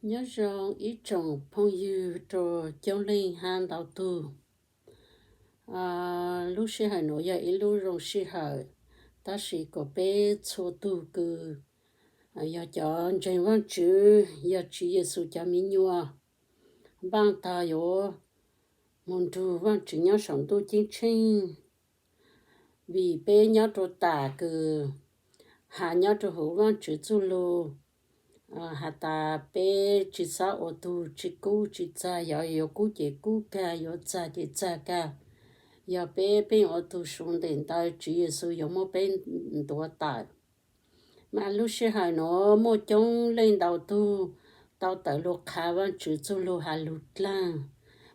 Nyob zoo ib tsoom phooj ywg rau coob leej hab ntau tug. Lub sij hawm nuav yog ib lub zoo sij hawm, tab sis kom peb txhua tug kws yog cov ntseeg Vaajtswv, yog Tswv Yexus cov miv nyuas, npaaj tog yuav moog nrug Vaajtswv nyob saum ntuj ceeb tsheej. Vim peb nyob rua tam kws has nyob rua huv Vaajtswv txuj lug has tas peb tsi xob ua tug tsi kub tsi txag, yog yuav kub ces kub kag, yuav txag ces txag kag. Yog peb pheej ua tug suav nteem ntawd Tswv Yexus yuav muab peb ntuav tawm. Mas lub sij hawm nuav muaj coob leej ntau tug tau tawm lug qha Vaajtswv txuj lug has lug dlaag,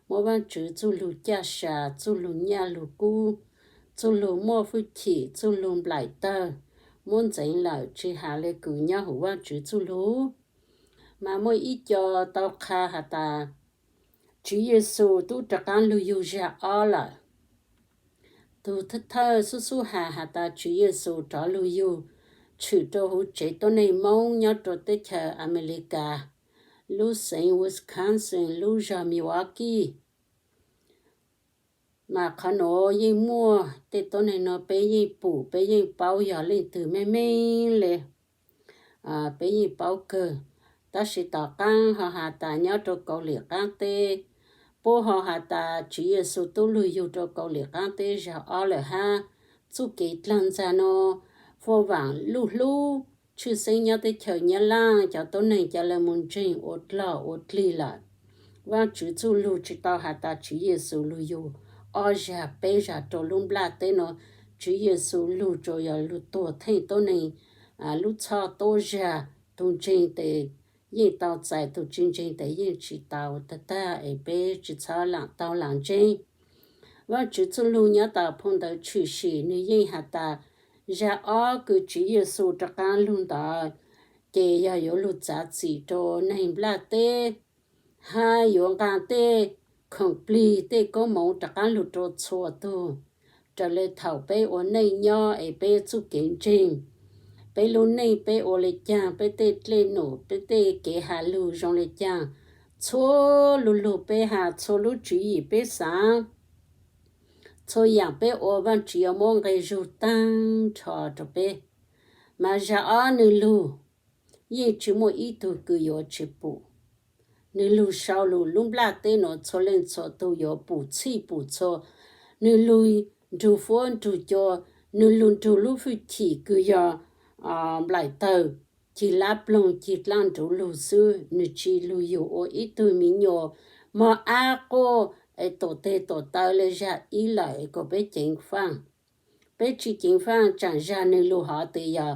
muab Vaajtswv txuj lug caj sam, txuj lug nyaj lug kub, txuj lug muaj fwj chim, txuj lug nplaim tawg, muab ntxeev lawm tsi has le kws nyob huv Vaajtswv txuj lug. Mas muaj ib co tau qha has tas Tswv Yexus tub rov qaab lug yug zag ob lawm. Tug thawj thawj xub xub has has tas Tswv Yexus rov lug yug tshwm rua huv tsev tuab neeg Moob nyob rua teb chaws Amelikas, lub xeev Wisconsin, lub zog Milwaukee. Mas qhov nuav yeej muaj, tej tuab neeg nuav peb yeej pum, peb yeej paub yog leej twg meej meej le, peb yeej paub kawg. Tab sis tom qaab ho has tas nyob rua Kaus Lim qaab teb, puab ho has tas Tswv Yexus tub lug yug rua Kaus Lim qaab teb zag ob lawm hab. Txuj kev dlaag ntxag nuav, Fuaj Vaam Luj Hlub tshwj xeeb nyob teb chaws Nyab Laaj, cov tuab neeg ca le moog ntseeg ua dlog ua dlig lawm. Vaajtswv txuj lug tsi tau has tas Tswv Yexus lug yug ob zag peb zag rua lub nplaj teb nuav. Tswv Yexus lug tsuas yog lug tuag theej tuab neeg lub txhoj tuab zag. Tug ntseeg tes yeej tau txais, tug tsi ntseeg tes yeej tsi tau. Tag tag es peb tsi txhob laam tau laam ntseeg. Vaajtswv txuj lug nyob tom phoo ntawv Tshwm Sim nwg yeej has tas zag ob kws Tswv Yexus rov qaab lug ntawd ces yog yuav lug txav txim rua neeg nplaj teb, hab yuav nqaa tej khoom plig tej koob moov rov qaab lug rua txhua tug. Raws le thaum peb ua neej nyob es peb txuj kev ntseeg, peb lub neej peb ua le caag, peb tej dlej num, peb tej kev has lug zoo le caag, txhua lug lug peb has, txhua lub tswv yim peb xaav, txhua yaam peb ua, Vaajtswv yuav muab nqe zug taag nrho rua peb. Mas zag ob nwg lug yeej tsi muaj ib tug kws yuav tsi pum. Nwg lug sau lug lub nplaj teb nuav txhua leej txhua tug yuav pum txhij pum txhua. Nwg lug nrug fuab nrug cua, nwg lug nrug lub fwj chim kws yog nplaim tawg, cig lab ploog cig dlaab nruv lug xwb, nwg tsi lug yug ua ib tug miv nyuas mog ab quaj es tuam teg tuam taw le zag ib lawm kom peb ceev faaj. Peb tsi ceev faaj, tsaam zag nwg lug hov tes yog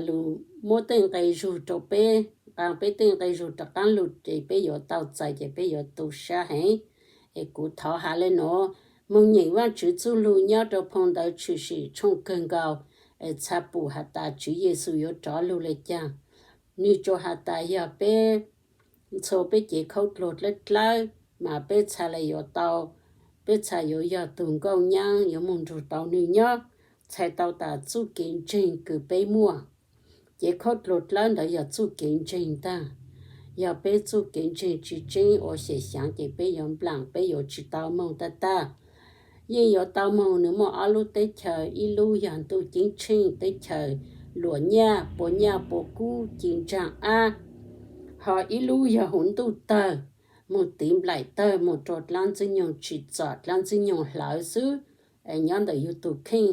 lug muab tej nqe zug rua peb, nqaa peb tej nqe zug rov qaab lug ces peb yuav tau txais ces peb yuav tu sab heev. Es kuv thov has le nuav, moog nyeem Vaajtswv txuj lug nyob rua phoo ntawv Tshwm Sim tshooj kawg nkaus es txha pum has tas Tswv Yexus yuav rov lug le caag. Nwg tsuas has tas yog peb txhua peb cev khaub dluag dlawb dlawb mas peb txha le yuav tau, peb txha yuav yog tug nkauj nyaab yuav moog nrug tau nwg nyob, txhais tau tas txuj kev ntseeg kws peb muaj. Cev khaub dluag dlawb ntawd yog txuj kev ntseeg taag. Yog peb txuj kev ntseeg tsi tseeb ua xyem xyaav ces peb yuav nplaam, peb yuav tsi tau moog tag tag. Yeej yuav tau moog, nwg muaj ob lub teb chaws, ib lub yog ntuj ceeb tsheej teb chaws luam nyaj, puas nyaj puas kub ci ntsaag ab, ho ib lub yog huv ntuj tawg, moog tiv nplaim tawg moog rua dlaab ntxwg nyoog tsim txom dlaab ntxwg nyoog hlawv xwb. Nyob ntawm yug tug kheej,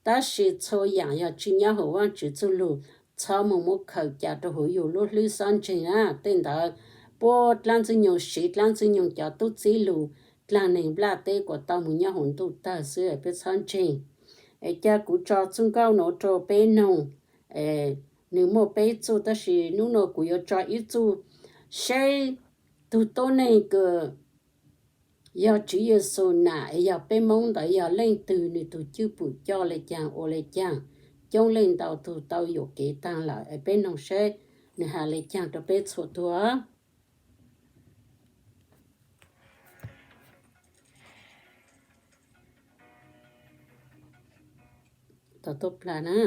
tab sis txhua yaam yog tsi nyob huv Vaajtswv txuj lug, txhob moog muab khaws ca rua huv yug lub hlwb xob ntseeg na. Tej ntawd puab dlaab ntxwg nyoog siv dlaab ntxwg nyoog cov tub txib lug dlaag neeg nplaj teb kuas tau moog nyob huv ntuj tawg xwb, peb txhob ntseeg. Es ca kuv tso txuj nkauj nuav rua peb noog, nwg muaj peb txuj, tab sis nub nuav kuv yuav tso ib txuj saib tug tuab neeg kws yog Tswv Yexus nam es yog peb Moob ntawd yog leej twg, nwg tug cwj pwm coj le caag ua le caag. Coob leej ntau tug tau yuam kev taag lawm es peb noog saib nwg has le caag rua peb txhua tug. Tau tuaj plag na.